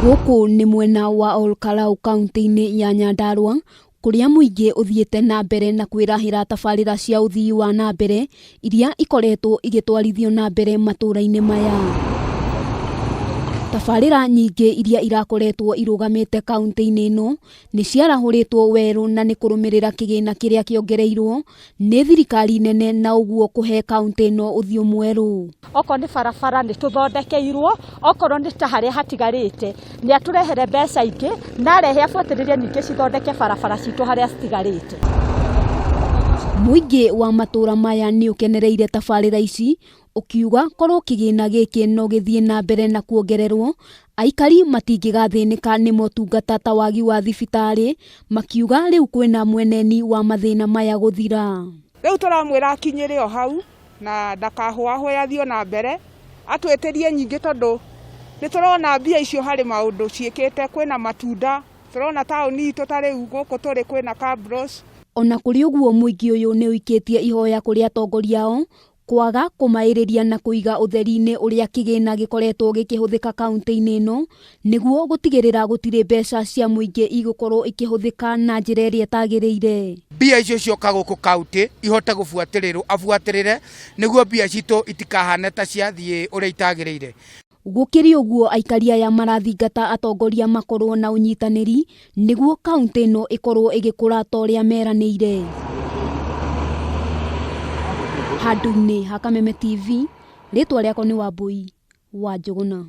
Gũkũ nĩ mwena wa Olkalau kaunti-inĩ ya Nyandarua kũrĩa mũingĩ ũthiĩte na mbere na kwĩrahĩra tabarĩra cia ũthii wa na mbere iria ikoretwo igĩtwarithio na mbere matũũra-inĩ maya. Tabarĩra nyingĩ iria irakoretwo irũgamĩte kaunti-inĩ ĩno nĩ ciarahũrĩtwo werũ na nĩ kũrũmĩrĩra kĩgĩna kĩrĩa kĩongereirwo nĩ thirikari nene na ũguo kũhe kaunti ĩno ũthiũ mwerũ. Okorwo nĩ barabara nĩ tũthondekeirwo, okorwo nĩ ta harĩa hatigarĩte nĩ atũrehere mbeca ingĩ na arehe abuatĩrĩrie ningĩ cithondeke barabara citũ harĩa citigarĩte. Mũingĩ wa matũra maya nĩ ũkenereire tabarĩra ici ũkiuga korwo kĩgĩna gĩkĩ no gĩthiĩ na mbere na kuongererwo aikari matingĩgathĩnĩka nĩ motungata ta wagi wa thibitarĩ, makiuga rĩu kwĩna mweneni wa mathĩna maya gũthira. Rĩu tũramwĩra akinyĩre o hau na ndakahũahũe athiĩ o na mbere atwĩtĩrie nyingĩ tondũ nĩ tũrona mbia icio harĩ maũndũ ciĩkĩte, kwĩna matunda, tũrona taũni itũ ta rĩu gũkũ tũrĩ kwĩna cabros. Ona kũrĩ ũguo mũingĩ ũyũ nĩ ũikĩtie ihoya kũrĩ atongoria ao kwaga kũmaĩrĩria na kũiga ũtheri-inĩ ũrĩa kĩgĩna gĩkoretwo gĩkĩhũthĩka kaunti-inĩ ĩno nĩguo gũtigĩrĩra gũtirĩ mbeca cia mũingĩ igũkorwo ikĩhũthĩka na njĩra ĩrĩa ĩtagĩrĩire. Mbia icio cioka gũkũ kaunti ihote gũbuatĩrĩrwo, abuatĩrĩre nĩguo mbia citũ itikahane ta ciathiĩ ũrĩa itagĩrĩire. Gũkĩrĩ ũguo aikari aya marathingata atongoria makorwo na ũnyitanĩri nĩguo kaunti ĩno ĩkorwo ĩgĩkũra ta ũrĩa meranĩire. Handũ-inĩ ha Kameme TV, rĩtwa rĩakwa nĩ Wambui wa Njũgũna.